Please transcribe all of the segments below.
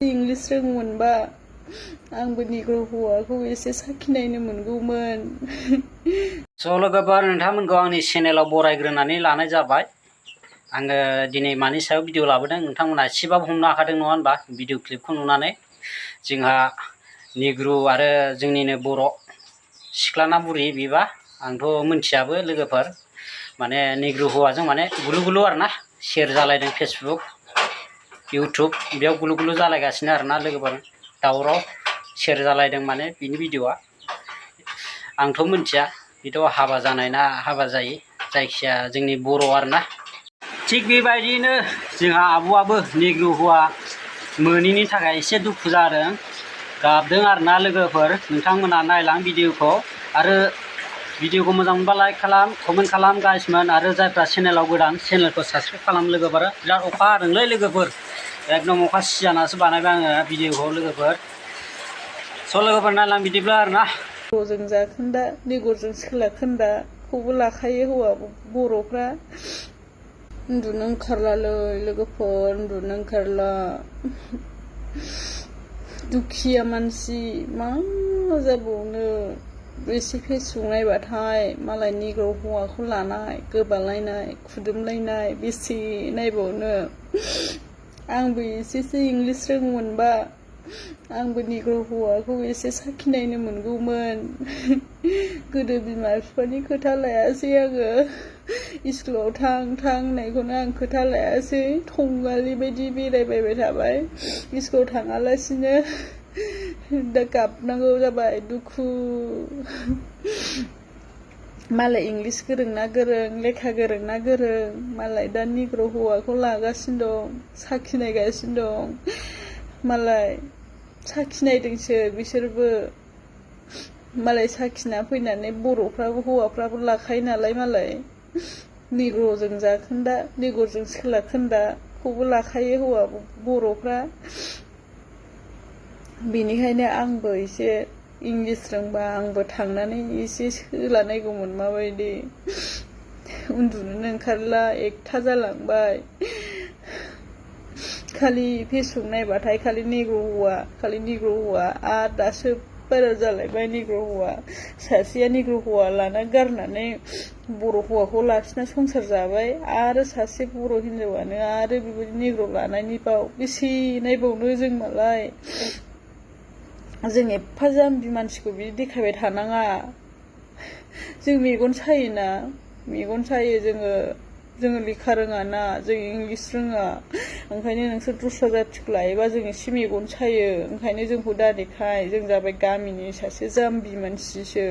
English रोंगौमोनबा आंबो निग्र' हौवाखौ एसे साखिनायनो मोनगौमोन। लोगोफोर नोंथांमोनखौ आंनि चेनेलाव बरायग्रोनानै लानाय जाबाय। आङो दिनै मानि सायाव भिडिअ लाबोदों नोंथांमोना एसेबाबो हमनो हाखादों नङा होनबा भिडिअ क्लिपखौ नुनानै। जोंहा निग्रु आरो जोंनिनो बर' सिख्लाना बुरि बिबा आंथ' मिथियाबो लोगोफोर माने निग्रु हौवाजों माने गुलु गुलु आरोना शेयार जालायदों फेसबुक इउटुब बेयाव गुलु गुलु जालायगासिनो आरोना लोगोफोर दावराव शेयार जालायदों माने बिनि भिडिअआ आंथ' मिथिया बेथ' हाबा जानाय ना हाबा जायि जायखिया जोंनि बर' आरोना। थिग बेबायदिनो जोंहा आब'आबो निग्रु हौवा मोनैनि थाखाय एसे दुखु जादों गाबदों आरोना लोगोफोर। नोंथांमोना नायलां भिडिअखौ आरो भिडिअखौ मोजां मोनबा लाइक खालाम कमेन्ट खालाम गाइसमोन आरो जायफ्रा चेनेलाव गोदान चेनेलखौ साबस्क्राइब खालाम लोगोफोर। बिराद अखा हादोंलै लोगोफोर एकदम अखा सिजानासो बानायबाय आङो भिडिअखौ लोगोफोर। लोगोफोर नायलां बिदिब्ला आरोना। निग्र'जों जाखोन्दा निग्र'जों सिख्ला खोन्दाखौबो लाखायो हौवा बर'फ्रा। उन्दुनो ओंखारलालै लोगोफोर उन्दुनो ओंखारला। दुखिया मानसि मा जाबावनो एसे फेसबुक नायबाथाय मालाय निग्र' हौवाखौ लानाय गोबालायनाय खुदुमलायनाय बेसे नायबावनो। आंबो एसेसो इंग्लिश रोंगौमोनबा आंबो निग्र' हौवाखौ एसे साखिनायनो मोनगौमोन। गोदो बिमा बिफानि खोथा लायासै आङो स्कुलाव थां होननायखौनो आं खोथा लायासै थंगालि बायदि बेरायबायबाय थाबाय स्कुलाव थाङालासिनो। दा गाबनांगौ जाबाय दुखु। मालाय इंग्लिश गोरों ना गोरों लेखा गोरों ना गोरों मालाय दा निग्र' हौवाखौ लागासिनो दं साखिनायगासिनो दं। मालाय साखिनायदोंसो बिसोरबो मालाय साखिना फैनानै बर'फ्राबो हौवाफ्राबो लाखायो नालाय मालाय निग्र'जों जाखोन्दा निग्र'जों सिख्ला खोन्दाखौबो लाखायो हौवा बर'फ्रा। बेनिखायनो आंबो एसे इंग्लिश रोंबा आंबो थांनानै एसे सोलानायगौमोन माबायदि। उन्दुनोनो ओंखारला एकथा जालांबाय खालि फेसबुक नायबाथाय खालि निग्र' हौवा आरो दासो बारा जालायबाय निग्र' हौवा। सासेया निग्र' हौवा लाना गारनानै बर' हौवाखौ लाखिना संसार जाबाय आरो सासे बर' हिनजावानो आरो बेबायदि निग्र' लानायनि बाव बेसे नायबावनो जों मालाय। जों एफा जाम्बि मानसिखौ बिदि देखायबाय थानाङा। जों मेगन सायोना मेगन सायो जोङो लेखा रोङाना जों इंग्लिश रोङा ओंखायनो नोंसोर दस्रा जाथिखौ लायोबा जों एसे मेगन सायो ओंखायनो जोंखौ दादेखाय। जों जाबाय गामिनि सासे जाम्बि मानसिसो।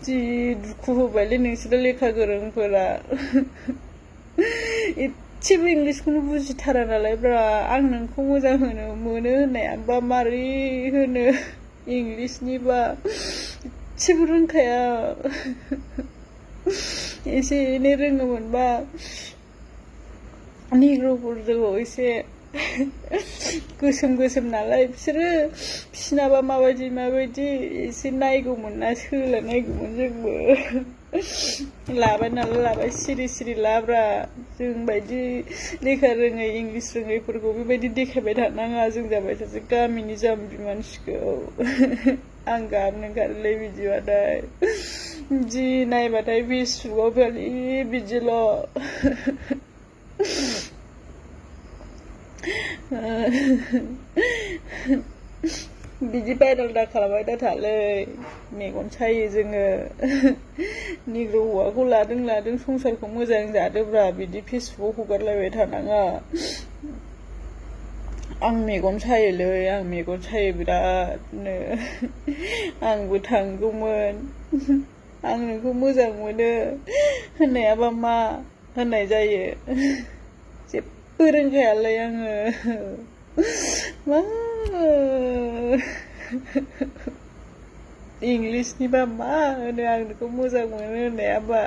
जि दुखु होबायलै नोंसोरो लेखा गोरोंफोरा। एसेबो इंग्लिशखौनो बुजिथारा नालाय ब्रा आं नोंखौ मोजां मोनो होननायाबा मारै होनो इंग्लिशनिबा एसेबो रोंखाया। एसे एनै रोङोमोनबा निग्र'फोरखौ एसे गोसोम नालाय बिसोरो बिसिनाबा माबायदि एसे नायगौमोन ना सोलानायगौमोन जोंबो। लाबाय नालाय लाबाय सिरि लाब्रा जों बायदि लेखा रोङै इंग्लिश रोङैफोरखौ बेबायदि देखायबाय थानाङा। जों जाबाय सासे गामिनि जाम्बि मानसिखौ। आं गाबनो ओंखारोलै बिदिबाथाय जि नायबाथाय फेसबुकआव खालि बिदिल'। बिदि भाइरेल दा खालामबाय दा थालै मेगन सायो जोङो। निग्र' हौवाखौ लादों संसारखौ मोजां जादोब्रा बिदि फेसबुकआव हगारलायबाय थानाङा। आं मेगन सायो बिरादनो। आंबो थांगौमोन आं नोंखौ मोजां मोनो होननायाबा मा होननाय जायो जेबो रोंखायालै आङो मा इंग्लिशनिबा मा होनो आं नोंखौ मोजां मोनो होननायाबा।